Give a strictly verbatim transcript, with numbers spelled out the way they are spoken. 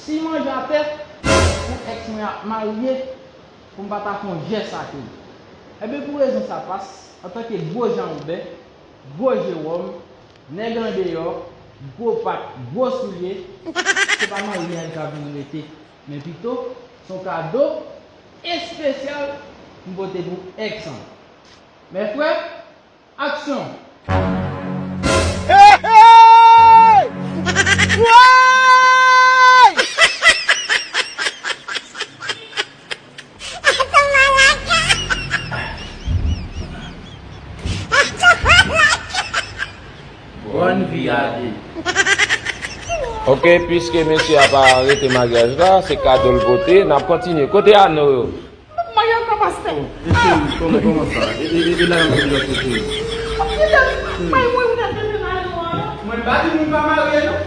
Si manje atè pou èks mwen ap marye, pou m pa ta fè yon jès ak li. Ebyen, pou rezon sa, pas, antanke gwo Jan Woben, gwo Jewòm, nèg andeyò, gwo pat, gwo soulye, se pa marye a li ta vin rete, men pito, se yon kado espesyal m pote pou èks an. Mè frè, aksyon! Hey, hey! Way! Bòn vi a de. Ok, piske mesye a pa rete maryaj la, se kado l pote, n ap kontinye. Kote ano yo? Mwen ankò, pastè. E cheri, kòman, kòman sa? E, e, e, e la yon ti lòt mesye. Mwen, mwen, mwen, mwen, mwen, mwen. Mwen pa di moun pa marye, non.